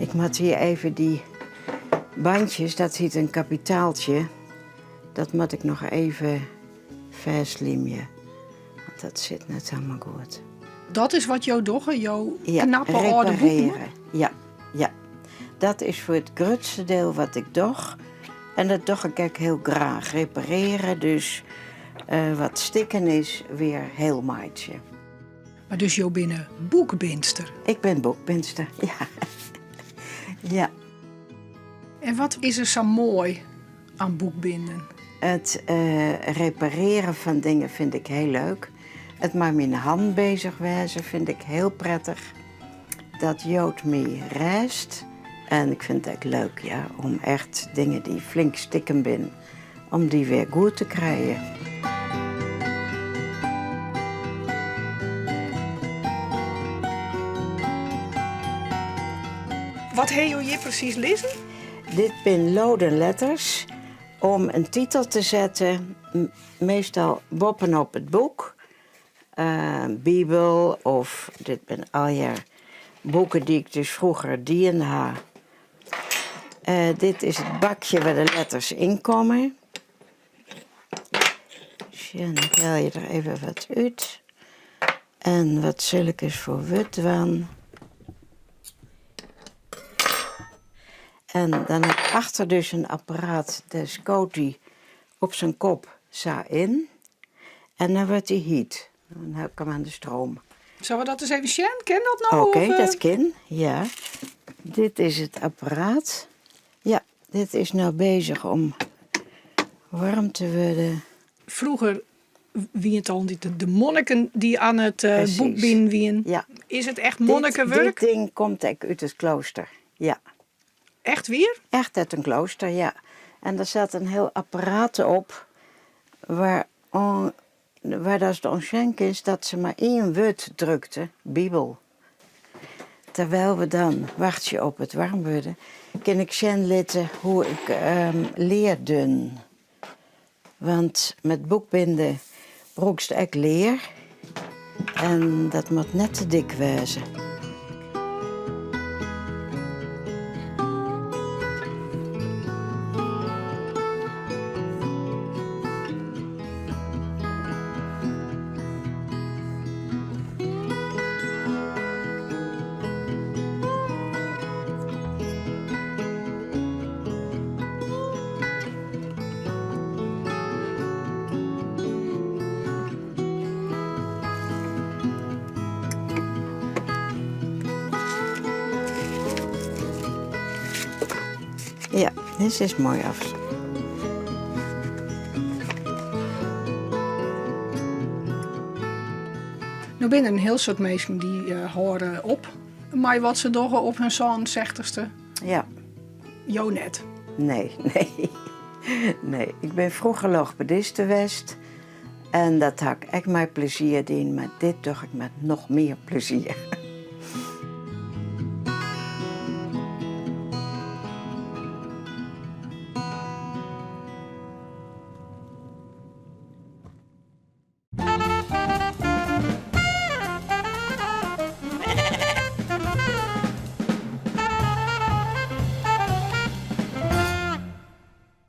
Ik moat hjir even dy bandjes, dat hjit in kapitaaltsje, dat moat ik noch even fêstlymje, want dat sit net helemaal goed. Dat is wat jo dogge, jo Ja, knappe âlde boeken? repareren. Ja, ja. Dat is foar it grutste diel wat ik doch. En dat doch ik ek hiel graach, repareren, dus wat stikken is, wer hiel meitsje. Mar dus jo binne boekbindster? Ik bin boekbindster, ja. Ja. En wat is der sa moai aan boekbinden? It reparearen fan dingen fyn ik hiel leuk. It mei myn hannen bezich wêze fyn ik hiel prettich. Dat jout my rêst. En ik fyn it ek leuk, ja, om echt dingen dy't flink stikken binne, om dy wer goed te krijen. Wat ha jo hjir presys lizzen? Dit binne loden letters om in titel te setten, meastal boppenop it boek. Bibel of dit binne allegear boeken dy't ik dus froeger dien ha. Dit is it bakje wêr't de letters yn komme. Sjen, ik helje der even wat út. En wat sil ik ris foar wurd dwaan? En dan ha ik achter dus in apparaat, dêr skoot dy op syn kop sa yn. En dan wurdt dy hyt. Dan ha ik him oan de stroom. Sille we dat ris even sjen? Kin dat no? Oké, dat kin, ja. Dit is it apparaat. Ja, dit is no bezich om waarm te wurden. Froeger wie it altyd de monniken dy't oan it boekbinen wienen. Ja. Is it echt monnikewurk? Dit ding komt ek út it klooster, ja. Echt wier? Echt út in klooster, ja. En der sit in hiel apparaat op waar waar datst oan sjen kinst dat se mar ien wurd drukte, Bibel. Terwijl we dan wachtsje op it waarm wurden, kin ik sjen litte hoe ik lear dun. Want met boekbinden brûkst ek lear en dat moat net te dik wêze. Ja, dit is moai af. No binne der in hiel soad minsken dy't hâlde op mei wat se dogge op hun sânensechtichste. Ja. Jo net? Nee, nee. Nee, ik bin froeger logopediste west en dat ha ik ek mei plezier dien, mar dit doch ik met noch mear plezier.